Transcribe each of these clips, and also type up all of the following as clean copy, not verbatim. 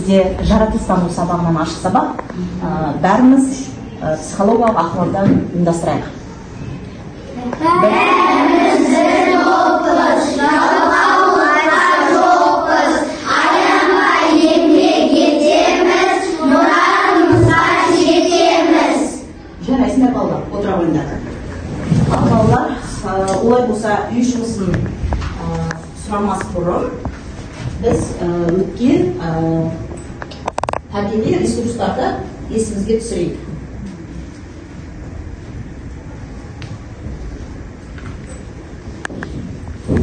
Бізде жаратылыстану сабағынан ашық сабақ. Бәріміз психологиялық ахуалдан ұйымдастырайық. Бәріміз бір топпыз, жалқаулыққа жоқпыз, аянбай еңбек етеміз, мұратымызға жетеміз. Жарайсыңдар, балалар, отыра қойыңдар. Ал, балалар, олай болса, үй жұмысын сұрамас бұрын біз өткен табиғи ресурстарды есімізге түсірейік.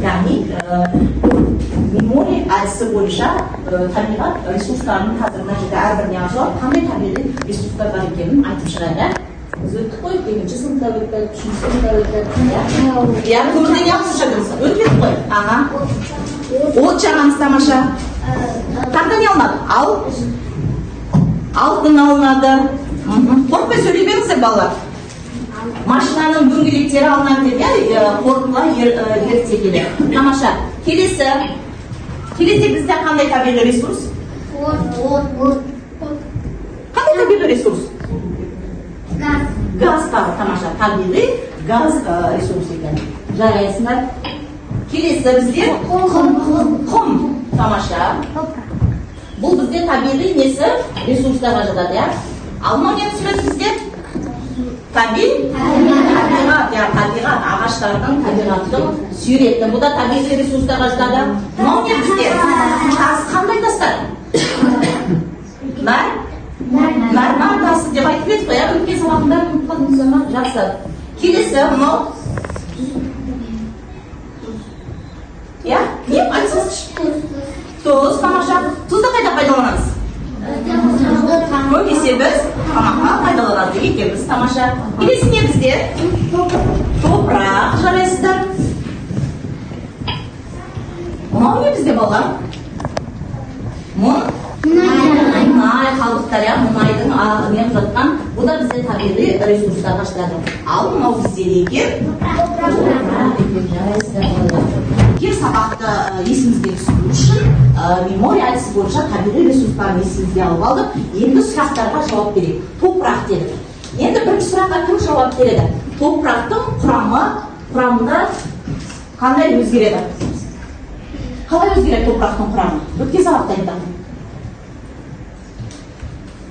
Яғни мемори әдісі бойынша табиғат ресурстарының, қазір мына жерде әрбір не ашылады, қандай табиғи ресурстар бар екенін айтып шығайық, иә. Біз өттік қой, екінші сыныпта өттік, үшінші сыныпта өттік, иә. Иә, көмірден не алып жүрдіңіз? Өтіп едік қой. Аха, от жағамыз, тамаша. Тағы не алынады? Ал алтын алынады. Қорықпай сөйлей беріңіздер, балалар. Машинаның дөңгелектері алынады деп, иә, қорытылар еріте келе. Тамаша. Келесі бізде қандай табиғи ресурс? От, от, от. Қандай табиғи ресурс? Газ. Газ тағы, тамаша, табиғи газ ресурс екен. Жарайсыңдар. Келесі бізде Құм, құм. Құм, тамаша. Бұл бізде табиғи несі, ресурстарға жатады, иә. Ал мынау нені түсіреді бізде? Табиғат, иә, табиғат, ағаштардың, табиғаттың суреті. Бұл да табиғи ресурстарға жатады. Мынау не бізде? Тас, қандай тастар? Мәрмәр тасы деп айтып едік қой, иә, өткен сабақтың бәрін ұмытып қалдыңыздар ма? Жақсы. Келесі мынау, иә, не, айтсаңызшы. Тұз, тамаша. Тұзды қайда пайдаланамыз? Көбінесе біз тамаққа пайдаланады екенбіз, тамаша. Келесі не бізде? Топырақ, жарайсыздар. Мынау не бізде, балалар? Мұнай қалдықтары, иә, мұнайдың не қылып жатқан. Бұл да бізде табиғи ресурстарға жатады. Ал мынау бізде не екен? Топырақ екен. Жарайсыздар, балалар. Өткен сабақты есімізге түсіру үшін мемория әдісі бойынша табиғи ресурстарын есімізге алып алдық. Енді сұрақтарға жауап берейік. Топырақ дедік. Енді бірінші сұраққа кім жауап береді? Топырақтың құрамында қандай өзгереді? Қалай өзгереді топырақтың құрамы? Өткен сабақта айттық.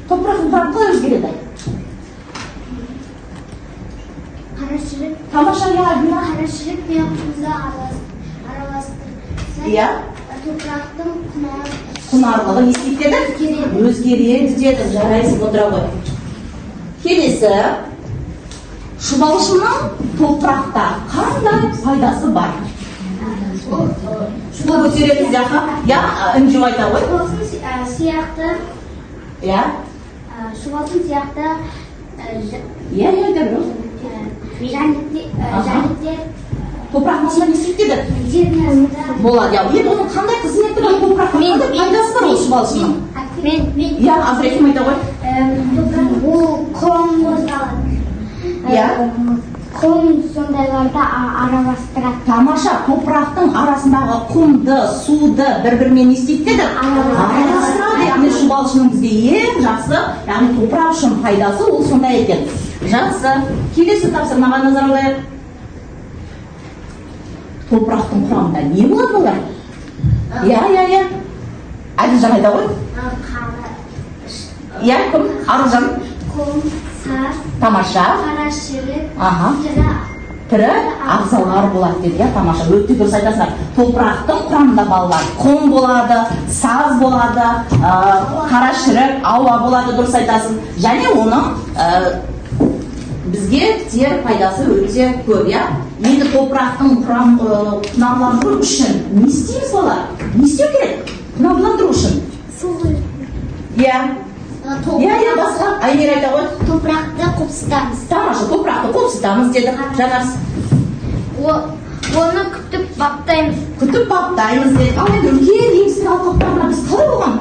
Топырақтың құрамы қалай өзгереді? Қара шірік. Тамаша, иә, Альбина. Қара шірік пен құмды араластырса, топырақтың Құнарлығы не істейді дедік? Өзгереді. Өзгереді дедік. Жарайсың, отыра ғой. Келесі, шұбалшының топырақта қандай пайдасы бар? Су көтеретін жаққа, иә, Інжу айта ғой. Шұбалсын сияқты, шұбалсын сияқты Иә, иә, айта бер. Жәндіктер Топырақтың астында не істейді дедік? Жердің астында Болады, иә. Енді оның қандай қызметі бар топырақта? Қандай пайдасы бар ол шұбалшының? Мен. Иә, Абдрахим, айта ғой. Топырақ ол құм қозғалады. Құм сондайларды араластырады. Тамаша, топырақтың арасындағы құмды, суды бір бірімен не істейді дедік? Араластырады. Яғни шұбалшының бізге ең жақсы, яғни топырақ үшін пайдасы ол сондай екен. Жақсы. Келесі тапсырмаға назар аударайық. Топырақтың құрамында не болады, балалар? Иә. Әділжан айта ғой. Қара Иә, кім? Аружан. Құм, саз, Тамаша. қара шірік, тірі Тірі ағзалар болады деді, иә, тамаша, өте дұрыс айтасыңдар. Топырақтың құрамында, балалар, құм болады, саз болады, қара шірік, ауа болады, дұрыс айтасың. Және оның бізге тиер пайдасы өте көп, иә. Енді топырақтың құнарландыру үшін не істейміз, балалар? Не істеу керек құнарландыру үшін? Су. Иә, басқа, Аймира айта ғой. Топырақты қопсытамыз. Тамаша, топырақты қопсытамыз деді. Жанарс. Оны күтіп баптаймыз. Күтіп баптаймыз дедік. Ал енді үлкен егістік алқаптарына біз қалай оған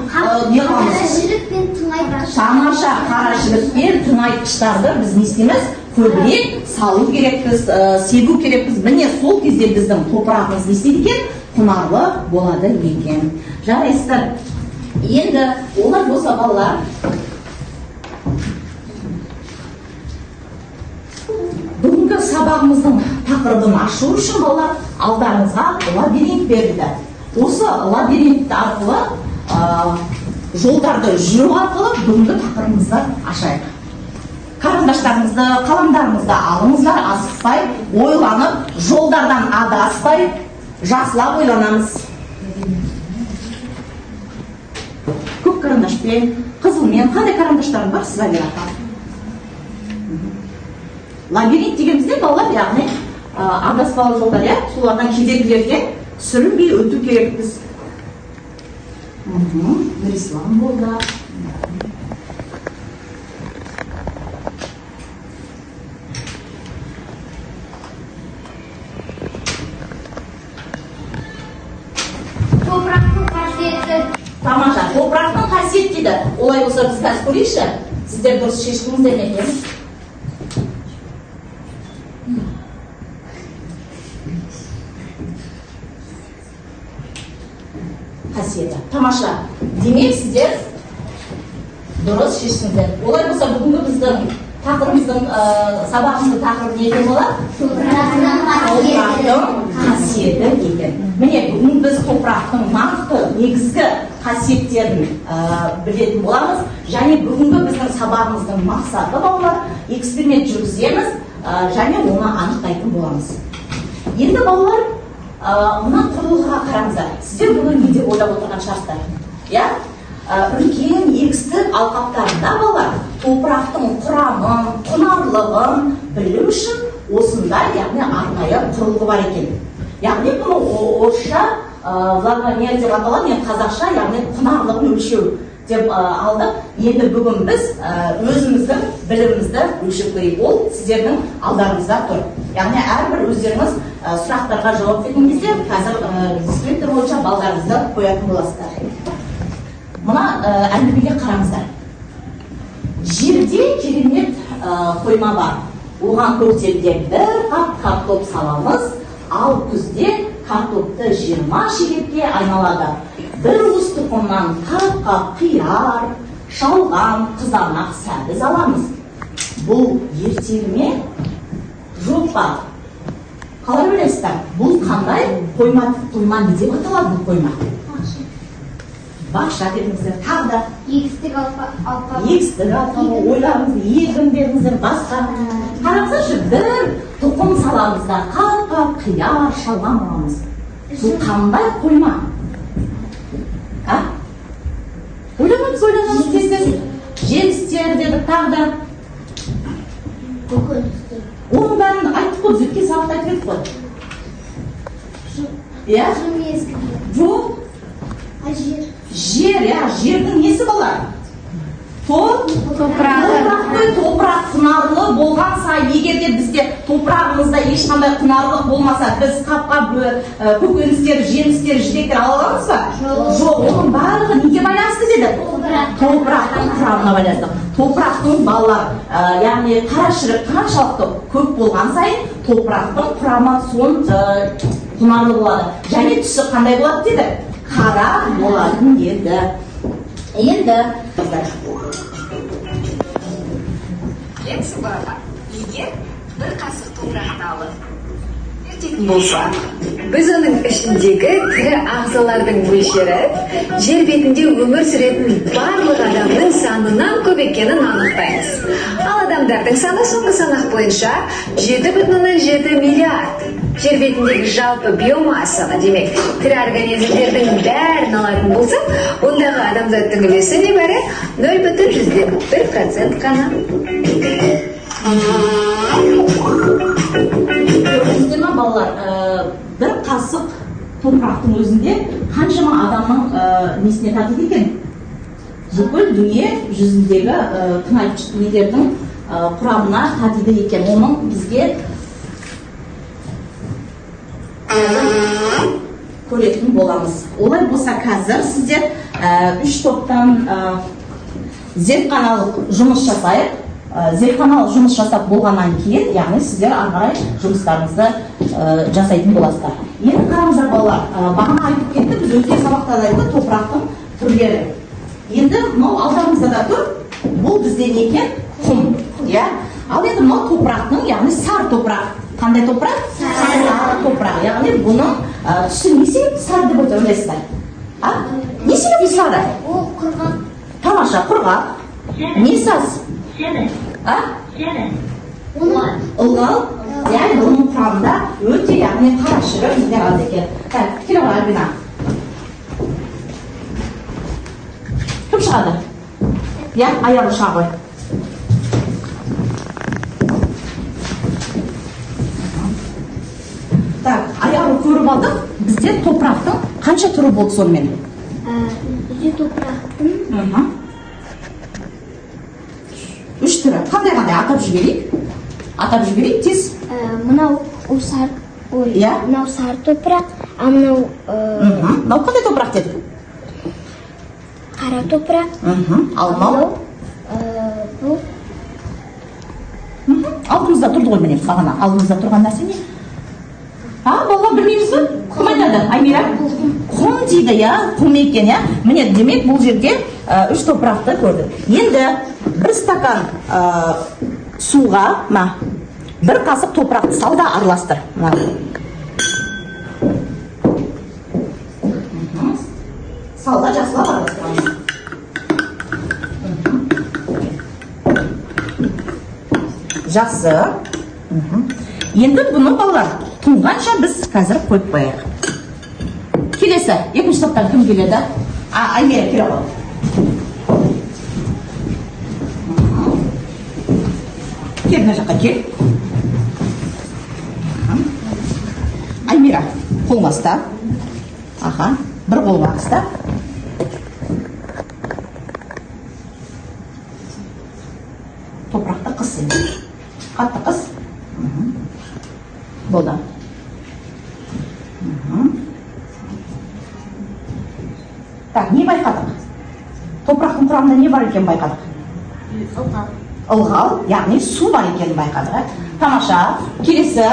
не Қара қыламыз? шірік пен тыңайтқыш. Тамаша, қара шірік пен тыңайтқыштарды біз не істейміз? Көбірек салу керекпіз, себу керекпіз. Міне, сол кезде біздің топырағымыз не істейді екен? Құнарлы болады екен. Жарайсыздар. Енді олай болса, балалар, бүгінгі сабағымыздың тақырыбын ашу үшін, балалар, алдарыңызға лабиринт берілді. Осы лабиринт арқылы, жолдарды жүру арқылы бүгінгі тақырыбымызды ашайық. Карандаштарыңызды, қаламдарыңызды алыңыздар, асықпай, ойланып, жолдардан адаспай, жақсылап ойланамыз. Көк карандашпен, қызылмен, қандай карандаштарың бар, Сіза апа? Лабиринт дегеніміз не, балалар? Яғни адаспалы жолдар, иә, солардан, кедергілерден сүрінбей өту керекпіз. Нұрислам болды. Топырақтың қасиеті. Тамаша, топырақтың қасиеті дейді. Олай болса, біз қазір көрейікші, сіздер дұрыс шештіңіздер ме екен. Қасиеті, тамаша. Демек, сіздер дұрыс шештіңіздер. Олай болса, бүгінгі біздің тақырыбымыздың, сабағымыздың тақырыбы не екен болады? Топырақтың қасиеті. Топырақтың қасиеті екен. Міне, бүгін біз топырақтың нақты негізгі қасиеттерін білетін боламыз. Және бүгінгі біздің сабағымыздың мақсаты, балалар, эксперимент жүргіземіз және оны анықтайтын боламыз. Енді, балалар, мына құрылғыға қараңыздар. Сіздер бүгін не деп ойлап отырған шығарсыздар, иә? Үлкен егістік алқаптарында, балалар, топырақтың құрамын, құнарлығын білу үшін осындай, яғни арнайы құрылғы бар екен. Яғни бұны орысша влагомер деп аталады, енді қазақша, яғни құнарлығын өлшеу деп алдық. Енді бүгін біз өзіміздің білімімізді өлшеп көрейік. Ол сіздердің алдарыңызда тұр. Яғни әрбір өздеріңіз сұрақтарға жауап берген кезде қазір дискриптор бойынша балдарыңызды қоятын боласыздар. Мына әңгімеге қараңыздар. Жерде керемет қойма бар. Оған көктемде бір қап картоп саламыз, ал күзде картопты 20 шелекке айналады. Бір уыс тұқымнан қап қап қияр, шалғам, қызанақ, сәбіз аламыз. Бұл ертегі ме, жоқ па? Қалай ойлайсыздар, бұл қандай қойма? Қойма не деп аталады, бұл қойма? Бақша дедіңіздер, тағы да? Егістік алқабы. Егістік алқабы. Ойларыңыз, егін дедіңіздер, басқа? Қараңыздаршы, бір тұқым саламыз да, қап қап қияр, шалғам аламыз. Бұл қандай қойма, а? Ойланамыз, ойланамыз, тез тез. Жемістер дедік, тағы да? Көкөністер. Оның бәрін айттық қой біз, өткен сабақта айтып едік қой, иә? Жыл мезгілі. Жоқ. А, жер. Жер, иә. Жердің несі, балалар? Топырағы. Топырақ қой. Топырақ құнарлы болған сайын, егер де бізде топырағымызда ешқандай құнарлық болмаса, біз қап қап көкөністер, жемістер, жидектер ала аламыз ба? Жоқ. Жоқ. Оның барлығы неге байланысты дедік? Топырақ. Топырақтың құрамына байланысты. Топырақтың, балалар, яғни қара шірік қаншалықты көп болған сайын, топырақтың құрамы құнарлы болады және түсі қандай болады деді? Қара болатын еді. Енді Білесіз ба, егер бір қасық топырақты алып зерттейтін болсақ, біз оның ішіндегі тірі ағзалардың мөлшері жер бетінде өмір сүретін барлық адамның санынан көп екенін анықтаймыз. Ал адамдардың саны соңғы санақ бойынша 7,7 миллиард. Жер бетіндегі жалпы биомассаны, демек, тірі организмдердің бәрін алатын болсақ, ондағы адамзаттың үлесі небәрі 0,1% қана. Көрдіңіздер ма, балалар, бір қасық топырақтың өзінде қаншама адамның несіне татиды екен? Бүкіл дүние жүзіндегі тыңайтқыш нелердің құрамына татиды екен. Оның бізге қазір көретін боламыз. Олай болса, қазір сіздер үш топтан зертханалық жұмыс жасайық. Зертханалық жұмыс жасап болғаннан кейін, яғни сіздер ары қарай жұмыстарыңызды жасайтын боласыздар. Енді қараңыздар, балалар, бағана айтып кеттік, біз өткен сабақта да айттық, топырақтың түрлері. Енді мынау алдарыңызда да тұр. Бұл бізде не екен? Құм. Иә. Ал енді мынау топырақтың, яғни сары топырақ. Қандай топырақ? Сары топырақ. Яғни бұның түсі не себепті сары деп ойлайсыздар? А? Не себепті сары? Ол құрғақ. Тамаша, құрғақ. Не саз? А? Оның Ылғал. Яғни бұның құрамында өте, яғни қара шірік нелер аз екен. Так, келе ғой, Альбина. Кім шығады? Иә, аяғы шыға ғой. Так, аяғы көріп алдық. Бізде топырақтың қанша түрі болды сонымен? Бізде топырақтың Үш түрі. Қандай қандай атап жіберейік? Атап жіберейік тез. Мынау ол сары, ой, Иә. мынау сары топырақ, а мынау Мынау қандай топырақ дедік? қара топырақ. Ал мынау? Бұл Алдымызда тұрды ғой, міне, бағана. Алдымызда тұрған нәрсе не? А, балалар, білмейміз бе? Кім айтады? Аймира? Құм дейді, иә, құм екен, иә. Міне, демек бұл жерде үш топырақты көрдік. Енді бір стакан суға мына бір қасық топырақты сал да араластыр. Мына. Сал да жақсылап араластырамыз. Жақсы. Енді бұны, балалар, тұнғанша біз қазір қойып қояйық. Келесі, екінші топтан кім келеді? А, Аймира келе ғой. Кел, мына жаққа кел. Аймира, қолыңа ұста. Аха, бір қолыңа ұста. Топырақты қыс енді. Қатты қыс. Болды. Так, не байқадық? Топырақтың құрамында не бар екенін байқадық? Ылғал. Ылғал, яғни су бар екенін байқадық. Ә? Тамаша. Келесі.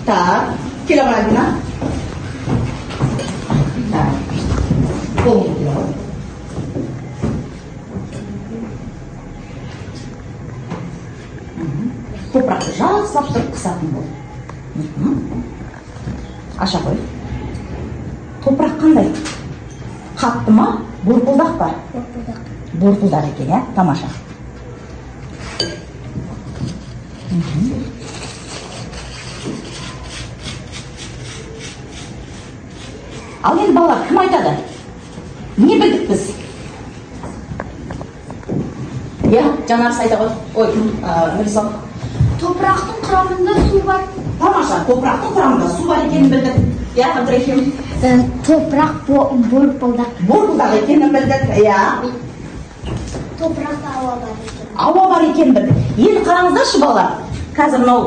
Так, келе ғой, Альбина. Так. Қолыңды келе ғой. Топырақты жақсылап тұрып қысатын бол. Аша қой. Топырақ қандай? Қатты ма? Борпылдақ па? Борпылдақ. Борпылдақ екен, иә? Тамаша. Ал енді, балалар, кім айтады? Не білдік біз? Иә, Жанарыс айта ғой. Ой, кім? Нұрислам. Топырақтың құрамында су бар. Тамаша, топырақтың құрамында су бар екенін білдік. Иә, Абдрахим. Топырақ борпылдақ. Борпылдақ екенін білдік. Иә. Топырақта ауа бар екен. Ауа бар екенін білдік. Енді қараңыздаршы, балалар. Қазір мынау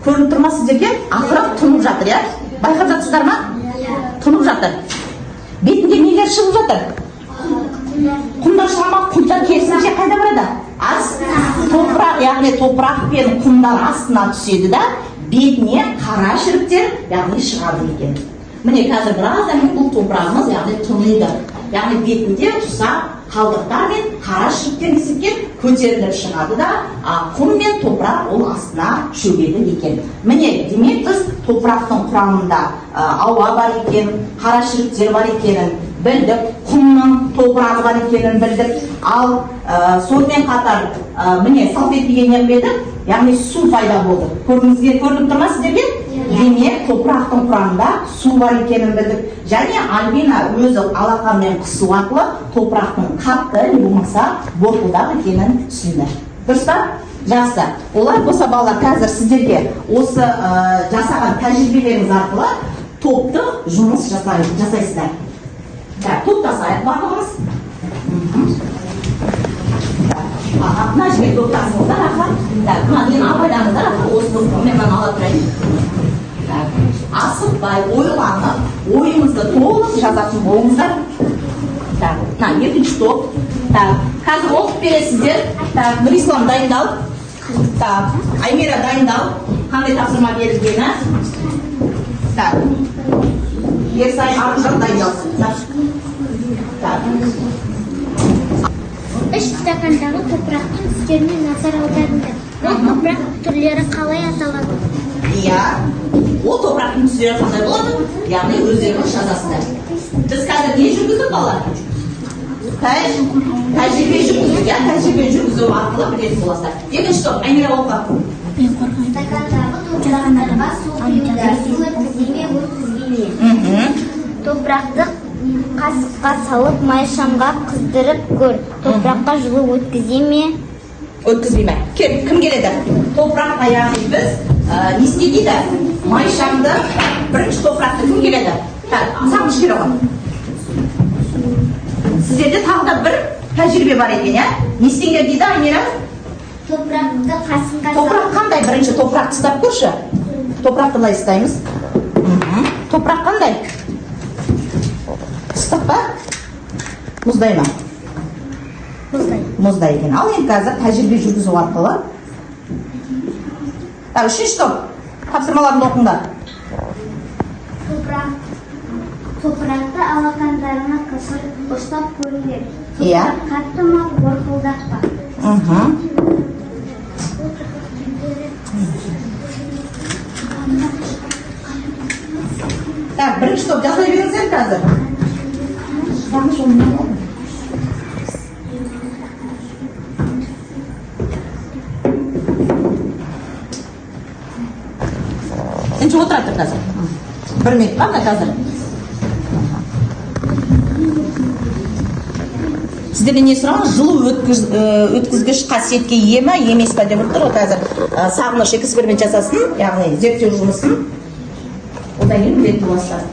көрініп тұр ма сіздерге? Ақырын тұнып жатыр, иә? Байқап жатсыздар ма? Иә. Тұнып жатыр. Бетінде нелер шығып жатыр? Құмдар шыға ма? Құмдар керісінше қайда барады? Астына. Топырақ, яғни топырақ пен құмдар астына түседі да, бетіне қара шіріктер, яғни шығады екен. Міне, қазір біраздан кейін бұл топырағымыз, яғни тұниды. Яғни бетінде ұсақ қалдықтар мен қара шіріктер несіпкен көтеріліп шығады да, құм мен топырақ ол астына шөгеді екен. Міне, демек біз топырақтың құрамында ауа бар екен, қара шіріктер бар екенін білдік, құмның топырағы бар екенін білдік. Ал сонымен қатар міне, салфеткеге не қылып едік? Яғни су пайда болды. Көрдіңізге, көрініп тұр ма сіздерге? Демек, топырақтың құрамында су бар екенін білдік. Және Альбина өзі алақанмен қысу арқылы топырақтың қатты не болмаса борпылдақ екенін түсінді. Дұрыс па? Жақсы. Олай болса, балалар, қазір сіздерге осы жасаған тәжірибелеріңіз арқылы топтық жұмыс жасайсыздар. Так, топтасайық барлығымыз. Аха, мына жерге топтасыңыздар, аха. Так, мына нені абайлаңыздар, аха, осы мен мынаны ала тұрайын. Так, асықпай, ойланып, ойыңызды толық жазатын болыңыздар. Так, мына екінші топ. Так, қазір оқып бересіздер. Так, Нұрислам, дайындал. Так, Аймира, дайындал. Қандай тапсырма берілгені? Так, Ерсай, Аружан дайындалсын. Так. Так. Үш стакандағы топырақтың түстеріне назар аударыңдар. Ол топырақ түрлері қалай аталады? Иә, ол топырақтың түстері қандай болады? Яғни өздеріңіз жазасыздар. Біз қазір не жүргіздік, балалар? Тәжірибе жүргіздік, иә, тәжірибе жүргізу арқылы білетін боласыздар. Екінші топ, Аймира, оқы. Стакандағы топырақтарға су құюда су өткізе ме, өткізбей ме? Топырақты қасыққа салып, май шамға қыздырып көр. Топыраққа жылу өткізе ме? Өткізбей ме? Кел, кім келеді? Топыраққа, яғни біз не істе дейді? Май шамды, бірінші топырақты кім келеді? Так, Сағыныш келе ғой. Сіздерде тағы да бір тәжірибе бар екен, иә? Не істеңдер дейді, Аймира? Топырақты қасыққа Топырақ қандай? Бірінші топырақты ұстап көрші. Топырақты былай ұстаймыз. Топырақ қандай? Ыстық па? Мұздай ма? Мұздай. Мұздай екен. Ал енді қазір тәжірибе жүргізу арқылы. Так, үшінші топ. Тапсырмаларыңды оқыңдар. Топырақты алақандарыңа қысып, ұстап көріңдер. Иә. Топырақ қатты ма, борпылдақ па? Так, бірінші топ, жаза беріңіздер қазір. Сағыныш, оны не қылады? Енді отыра тұр қазір. Бір минут қана қазір. Сіздерден не сұрағыңыз? Жылу өткізгіш қасиетке ие ма, емес па деп тұр ғой қазір. Сағыныш эксперимент жасасын, яғни зерттеу жұмысын. Одан кейін білетін боласыздар.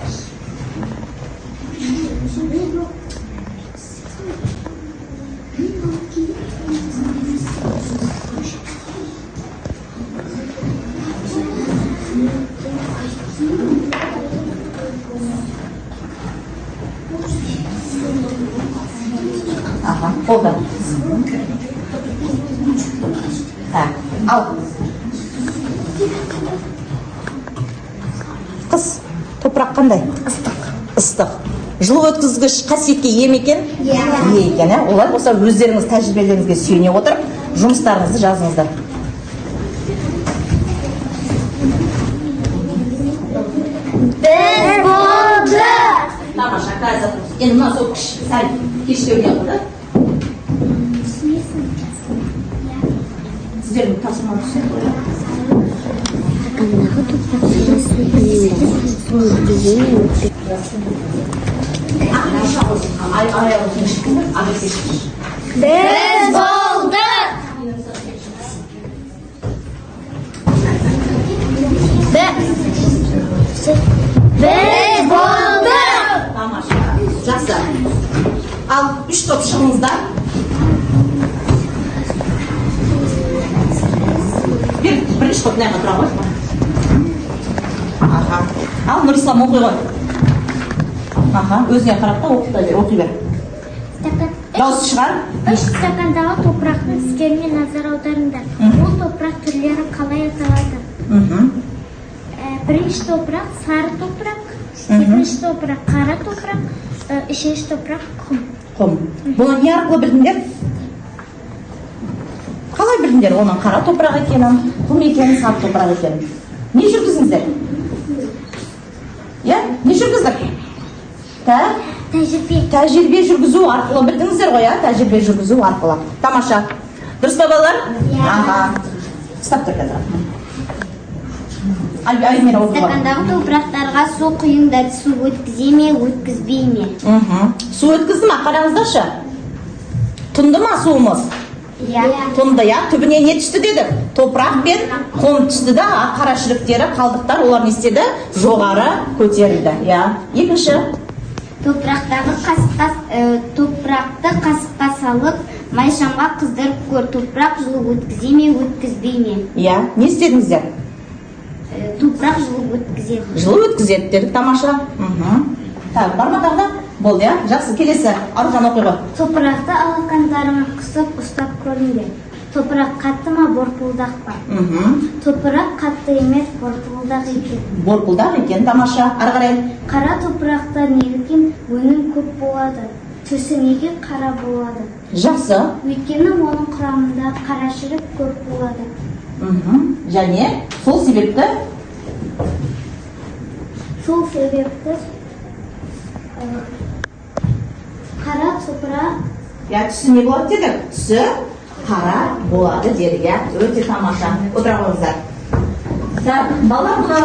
Аха, болды. Так, ал. Қыз, топырақ қандай? Ыстық. Ыстық. Жылу өткізгіш қасиетке ие ме екен? Иә. Ие екен, иә? Олай болса, өздеріңіз тәжірибелеріңізге сүйене отырып, жұмыстарыңызды жазыңыздар. Біз болдық. Тамаша, қазір. Енді мына сол сәл кештеу не қылды? Сіздердің тапсырма түседі ғой, иә? Стакандағы топырақтарға су құйыңдар. Су өткізе ме, өткізбей Ай, ай, ай. Біз болдық. Біз болдық. Тамаша. Жақсы. Ал үш топ шығыңыздар. Бер, бірінші топ мына жаққа тұра ғой. Аха. Ал Нұрислам, оқи ғой. Аха, өзіңе қарап та оқи бер, оқи бер. Стакан Дауыс шығар. Үш стакандағы топырақтың түстеріне назар аударыңдар. Ол топырақ түрлері қалай аталады? Бірінші топырақ сары топырақ, екінші топырақ қара топырақ, үшінші топырақ құм. Құм. Бұны не арқылы білдіңдер? Қалай білдіңдер оның қара топырақ екенін, құм екенін, сары топырақ екенін? Не жүргіздіңіздер? Иә, не жүргіздік? Так? Тәжірибе. Тәжірибе жүргізу арқылы білдіңіздер ғой, иә? Тәжірибе жүргізу арқылы. Тамаша. Дұрыс па, балалар? Иә. Аха. Ұстап тұр қазір. Альмира, оқы. Стакандағы топырақтарға су құйыңдар. Су өткізе ме, өткізбей ме? Су өткізді ма? Қараңыздаршы. Тұнды ма суымыз? Иә. Тұнды, иә. Түбіне не түсті дедік? Топырақ пен құм түсті да, қара шіріктері, қалдықтар, олар не істеді? Жоғары көтерілді. Иә. Екінші. Топырақты қасыққа салып, май шамға қыздырып көр. Топырақ жылу өткізе ме, өткізбей ме? Иә. Не істедіңіздер? Топырақ жылу өткізеді. Жылу өткізеді дедік, тамаша. Так, бар ма тағы да? Болды, иә? Жақсы, келесі. Аружан, оқи ғой. Топырақты алақандарыңа қысып, ұстап көріңдер. Топырақ қатты ма, борпылдақ па? Топырақ қатты емес, борпылдақ екен. Борпылдақ екен, тамаша. Ары қарай. Қара топырақта неліктен өнім көп болады? Түсі неге қара болады? Жақсы. Өйткені оның құрамында қара шірік көп болады. Және сол себепті Сол себепті қара топырақ иә, түсі не болады дедік? Түсі қара болады дедік, иә. Өте тамаша. Отыра қойыңыздар. Так, балалар, мына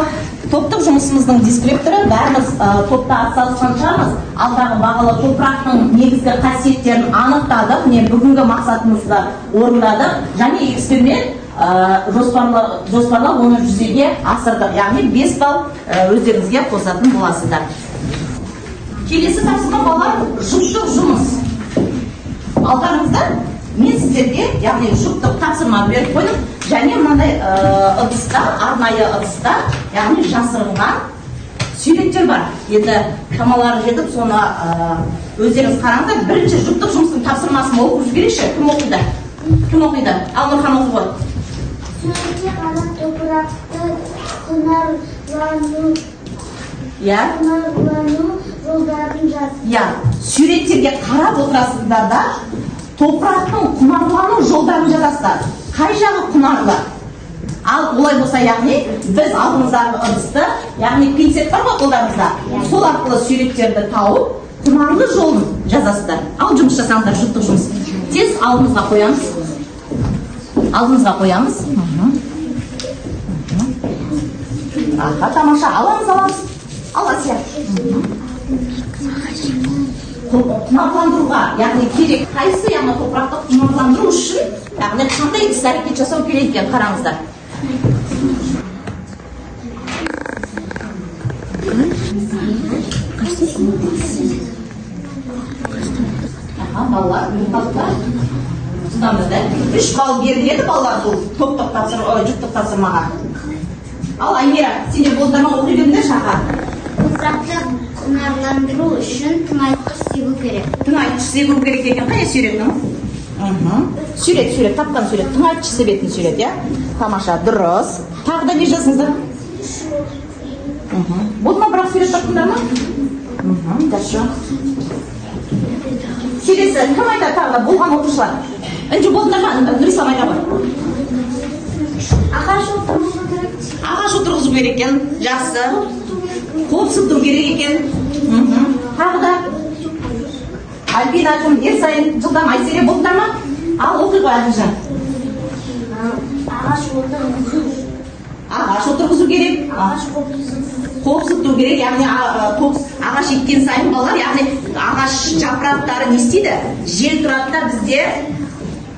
топтық жұмысымыздың дескрипторы, бәріміз топта атсалысқан шығармыз. Алдағы бағалы топырақтың негізгі қасиеттерін анықтадық. Міне, бүгінгі мақсатымызды орындадық және эксперимент жоспарлап оны жүзеге асырдық. Яғни 5 балл өздеріңізге қосатын боласыздар. Келесі тапсырма, балалар, жұптық жұмыс. Алдарыңызда мен сіздерге, яғни, жұптық тапсырма беріп қойдым және мынандай ыдыста, арнайы ыдыста, яғни жасырынған суреттер бар. Енді шамалары жетіп, соны өздеріңіз қараңыздар. Бірінші жұптық жұмыстың тапсырмасын оқып жіберейікші. Кім оқиды? Кім оқиды? Ал, Нұрхан, оқы ғой. Суретте қара топырақты құнарлану Иә. құнарлану жолдарын жаз. Иә, суреттерге қарап отырасыздар да, топырақтың құнарлану жолдарын жазасыздар. Қай жағы құнарлы? Ал олай болса, яғни біз алдымыздағы ыдысты, яғни пинцет бар ғой қолдарыңызда, сол арқылы суреттерді тауып, құнарлы жолын жазасыздар. Ал жұмыс жасаңыздар, жұптық жұмыс. Тез алдымызға қоямыз. Алдымызға қоямыз. Аха, тамаша, аламыз, аламыз. Ал, Әсия. Құнарландыруға, яғни керек қайсысы, яғни топырақты құнарландыру үшін, яғни қандай іс әрекет жасау керек екен, қараңыздар. Аха, балалар, қалыпта ұстаңдар да. 3 балл беріледі, балалар, бұл топтық тапсырма, жұптық тапсырмаға. Ал, Аймира, сендер болдыңдар ма? Оқи беріңдерші, аха. Топырақты құнарландыру үшін тыңайтқыш себу керек. Тыңайтқыш себу керек екен. Қане, суреттің? Сурет, сурет, тапқан сурет. Тыңайтқыш себетін сурет, иә? Тамаша, дұрыс. Тағы да не жаздыңыздар? Болды ма, бірақ сурет таптыңдар ма? Жақсы. Келесі, кім айтады тағы да болған оқушылар? Інжу, болдыңдар ма? Нұрислам, айта ғой. Ағаш отырғызу керек. Ағаш отырғызу керек екен. Жақсы. Қопсыту керек екен. Тағы да Альбина, кім? Ерсайын, жылдам. Айсере, болдыңдар ма? Ал, оқи ғой, Әділжан. Ағаш отырғызу. Ағаш отырғызу керек. Ағаш қопсыту. Қопсыту керек, яғни ағаш еккен сайын, балалар, яғни ағаш жапырақтары не істейді? Жел тұрады да, бізде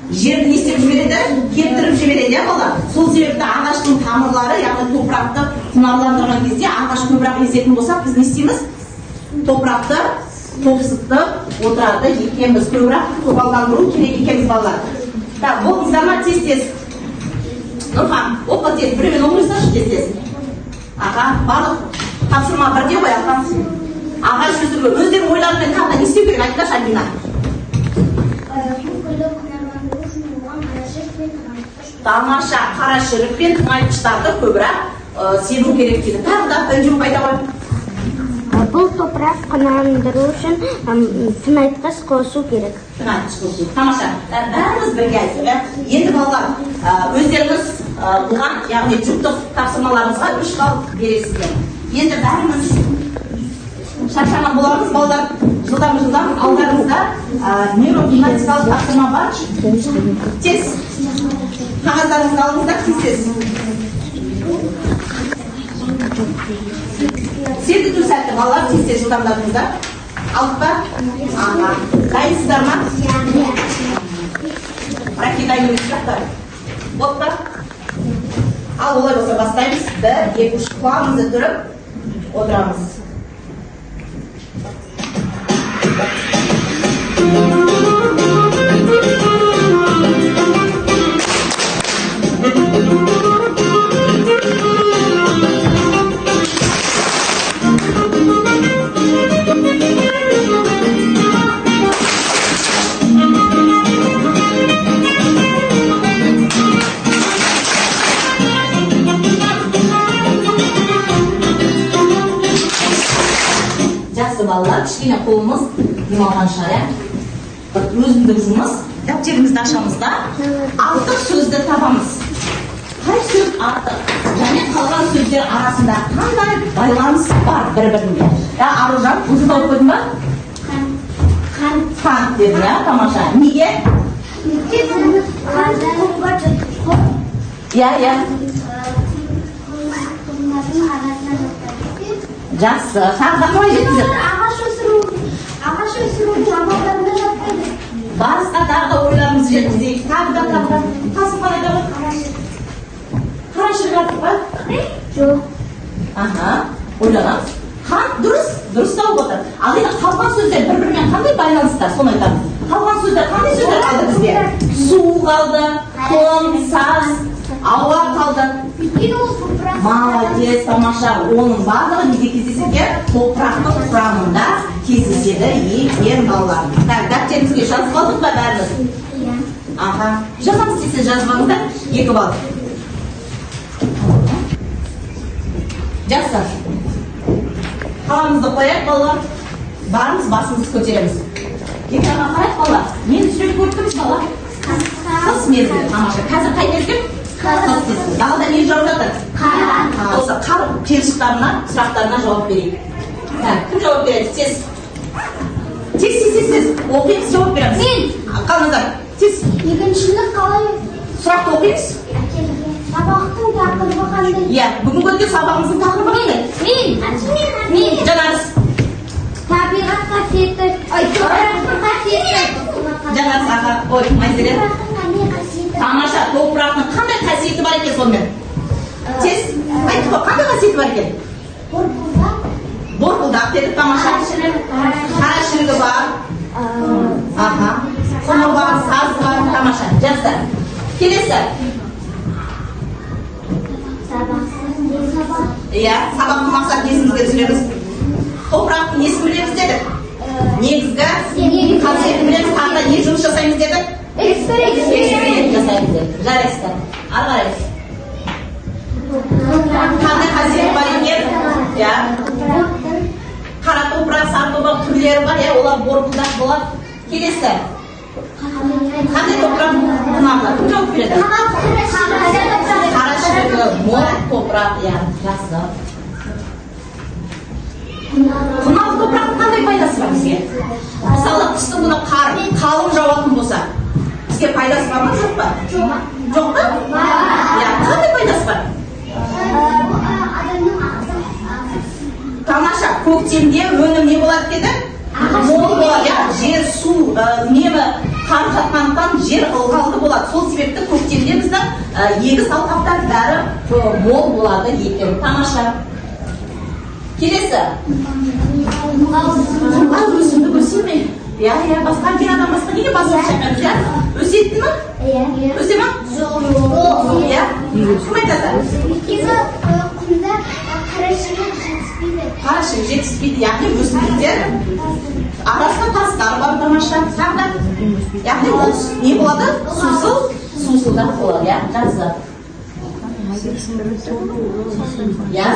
жерді не істеп жібереді? Кептіріп жібереді, иә, балалар. Сол себепті ағаштың тамырлары, яғни топырақты құнарландырған кезде, ағаш көбірек есетін болсақ, біз не істейміз? Топырақты топсытып отырады екенбіз. Көбірек көгалдандыру керек екенбіз, балалар. Так, болдыңыздар ма? Тез, тез. Нұрхан, оқы тез, біреумен оқи салшы, тез, тез. Аға, барлық тапсырма бірде ғой, аға. Ағаш өсіру, өздерің ойларымен тағы да не істеу керек, айтыңдаршы, Альбина. Су көлді құнарландыру үшін оған қара шірік пен тыңайтқыш. Тамаша, қара шірік пен тыңайтқыштарды көбірек себу керек дейді. Тағы да Інжу, айта ғой. Бұл топырақ құнарландыру үшін тыңайтқыш қосу керек. Тыңайтқыш қосу. Тамаша. Бәріміз бірге айттық, иә. Енді, балалар, өздеріңіз бұған, яғни жұптық тапсырмаларыңызға 3 балл бересіздер. Енді бәріміз шаршаған боламыз, балалар. Жылдам, жылдам, алдарыңызда нейрогимнастикалық тапсырма бар. Тез қағаздарыңызды алыңыздар, тез, тез. Сергіту сәтті, балалар, тез, тез, жылдамдатыңыздар. Алдық па? Аха, дайынсыздар ма? Раки, дайын емес сияқты. Болды па? Ал олай болса, бастаймыз. 1, 2, 3, құлағымызды түріп отырамыз. Жақсы, балалар, кішкене Қолымыз демалған шығар, иә. Бір өзіндік жұмыс. Дәптерімізді ашамыз да, артық сөзді табамыз. Қай сөз артық және қалған сөздер арасында қандай байланыс бар бір бірінде иә? Аружан, өзі тауып қойдың ба? Қант. Қант дедің, иә, тамаша. Неге? Өйткені қант Иә. Құмдардың арасына жатады. Жақсы, тағы да қалай жеткізеді? Ағаш өсірудің амалдарына жатпайды. Басқа тағы да ойларымызды жеткізейік. Тағы да, тағы да. Қасым айта ғой. Қара шірік артық па? Жоқ. Аха, ойланамыз. Қант дұрыс, дұрыс тауып отыр. Ал енді қалған сөздер бір бірімен қандай байланыста, соны айтамыз. Қалған сөздер, қандай сөздер қалды бізде? Су қалды, құм, саз, ауа қалды. Өйткені ол топырақ. Молодец, тамаша. Оның барлығы неде кездеседі екен? Топырақтың құрамында кездеседі екен, балалар. Так, дәптерімізге жазып алдық па бәріміз? Иә. Аха, жазамыз десе, жазып алыңдар. 2 балл. Жақсы, қаламызды қояйық, балалар. Барымыз, басымызды көтереміз, экранға қарайық. Балалар, нені сурет көріп тұрмыз, бала? Қыс мезгілі, тамаша. Қазір қай мезгіл? Қыс мезгілі. Далада не жауып жатыр? Қар. Осы қар қиыншылықтарына, сұрақтарына жауап берейік. Так, кім жауап береді? Тез, тез, тез, тез, тез оқимыз, жауап береміз. Мен. Қалыңыздар, тез. Егіншілік қалай Сұрақты оқимыз. әкелген? Сабақтың тақырыбы қандай? Иә, бүгінгі өткен сабағымыздың тақырыбы қандай? Мен. Мен. Жанарыс. Табиғат қасиеті. Ой, топырақтың қасиеті. Жанарыс, аға. Ой, Айзере. Топырақтың қандай қасиеті? Тамаша. Топырақтың қандай қасиеті бар екен? Сонымен, тез айттық қой, қандай қасиеті бар екен? Борпылдақ. Борпылдақ дедік, тамаша. Қара шірігі бар, аха, құмы бар, сазы бар, тамаша. Жақсы, келесі. Сабақ. Иә, сабақтың мақсатын есімізге түсіреміз. Топырақтың несін білеміз дедік? Негізгі қасиетін білеміз. Тағы да не жұмыс жасаймыз дедік? Эксперимент жасаймыз дедік. Жарайсыздар. Ары қарай қандай қасиет бар екен? Иә, қара топырақ, сары топырақ түрлері бар, иә, олар борпылдақ болады. Келесі, қандай топырақ құнарлы? Кім жауап береді? Қара шірігі мол топырақ, иә, жақсы. Құнарлы топырақтың қандай пайдасы бар бізге? Мысалы, қыстың күні қар қалың жауатын болса, бізге пайдасы бар ма, жоқ па? Жоқ па? Иә, қандай пайдасы бар? Тамаша. Көктемде өнім не болады деді? Мол болады, иә. Жер су үнемі қарып жатқандықтан, жер ылғалды болады. Сол себепті көктемде біздің егіс алқаптар бәрі мол болады екен. Тамаша. Келесі. Құмға өсімдік өсе ме? Иә, басқа бір адам, басқа неге басын шайқаймыз, иә? Өседі ма? Өсе ма? Иә, кім айтады? Өйткені құмда қара шірік жетіспейді. Қара шірік жетіспейді, яғни өсімдіктер арасында тастар бар. Тамаша. Тағы да, яғни ол не болады? Сусыл, сусылдақ болады, иә. Жақсы, иә.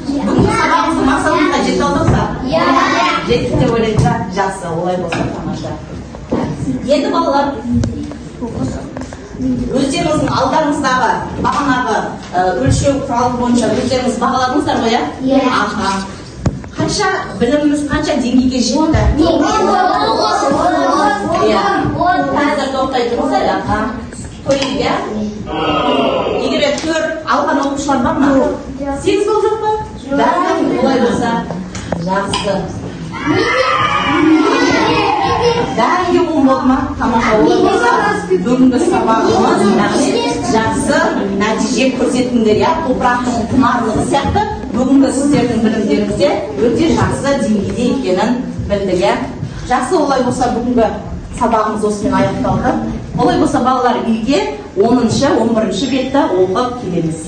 Бүгінгі сабағымыздың мақсатына жете алдық па? Иә. Жеттік деп ойлаймын. Жақсы, олай болса, тамаша. Енді, балалар, өздеріңіздің алдарыңыздағы бағанағы өлшеу құралы бойынша өздеріңіз бағаладыңыздар ғой, иә? Иә. Аха, қанша біліміміз, қанша деңгейге жетті? Иә, қазір тоқтай тұрыңыздар. Аха, көрейік, иә. Егер де 4 алған оқушылар бар ма? 8 балл жоқ па? Бәрі. Олай болса, жақсы. Бәрінде 10 болды ма? Тамаша. Олай болса, бүгінгі сабағымыз, яғни жақсы нәтиже көрсеттіңдер, иә. Топырақтың құнарлығы сияқты бүгінгі сіздердің білімдеріңіз де өте жақсы деңгейде екенін білдік, иә. Жақсы, олай болса, бүгінгі сабағымыз осымен аяқталды. Олай болса, балалар, үйге 10-, 11-бетті оқып келеміз.